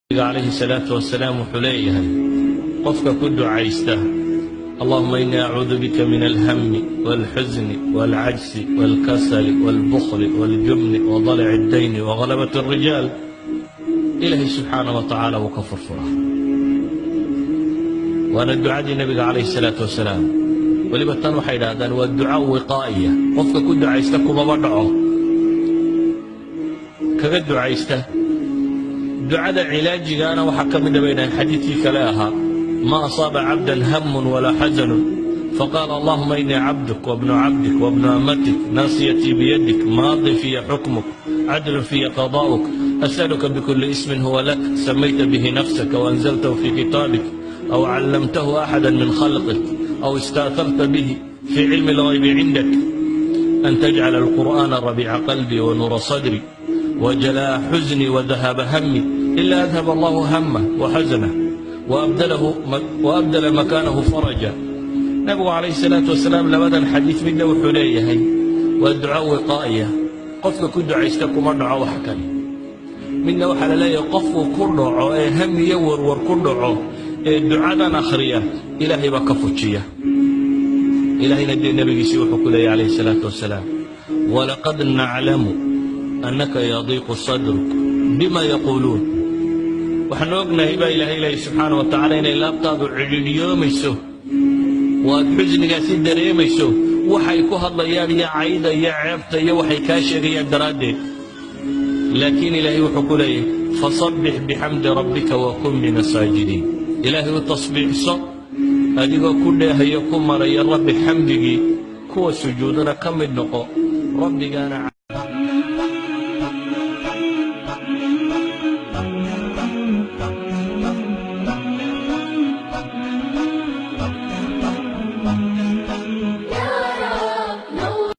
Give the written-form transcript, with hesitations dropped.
Calayhi salaatu wasalaam wuxuu leeyahay: qofka ku ducaysta "اللهم إني أعوذ بك من الهم والحزن والعجز والكسل والبخل والجبن وضلع الدين وغلبة الرجال", Ilaahay subxaana wa tacaala wuu ka furfuraa. Waana ducadii Nebiga calayhi salaatu wasalaam. Weliba tan waxay idhahdaan waa duca wiqaa'iya, qofka ku ducaysta kumaba dhaco kaga ducaysta. Ducada cilaajigaana waxaa ka mida bay dhahaen xadiidkii kale ahaa: "ما أصاب عبدا هم ولا حزن فقال: اللهم إني عبدك وابن عبدك وابن أمتك، ناصيتي بيدك، ماض في حكمك، عدل في قضاؤك، أسألك بكل اسم هو لك سميت به نفسك وأنزلته في كتابك أو علمته أحدا من خلقك أو استأثرت به في علم الغيب عندك، أن تجعل القرآن ربيع قلبي ونور صدري وجلاء حزني وذهاب همي، إلا أذهب الله همه وحزنه وأبدل مكانه فرجا". Nabigu calayhi salaatu wasalaam labadan xadiid midna wuxuu leeyahay waa duco wiqaa'iya, qofka ku ducaysta kuma dhaco wax kale. Midna waxaa la leeyahay qofku ku dhaco ee ham iyo warwar ku dhaco ee ducadan akhriya, Ilaahay baa ka fujiya. Ilaahayna dee nebigiisii wuxuu ku leeyahy calayhi salaatu wasalaam: "ولقد نعلم أنك يضيق صدرك بما يقولون". Waxaanu ognahay baa Ilaahay leeyahy subxaana wa tacaala inay laabtaadu cidhiidhiyoomayso oo aad xusnigaasi dareemayso waxay ku hadlayaan iyo cayda iyo ceebta iyo waxay kaa sheegayaan daraaddeed. Laakiin Ilaahay wuxuu ku leeyahy: "فسبح بحمد ربك وكن من الساجدين". Ilaahay u tasbiixso adigoo ku dheehayo, ku maraya Rabbi xamdigii, kuwa sujuudana ka mid noqo Rabbigaana.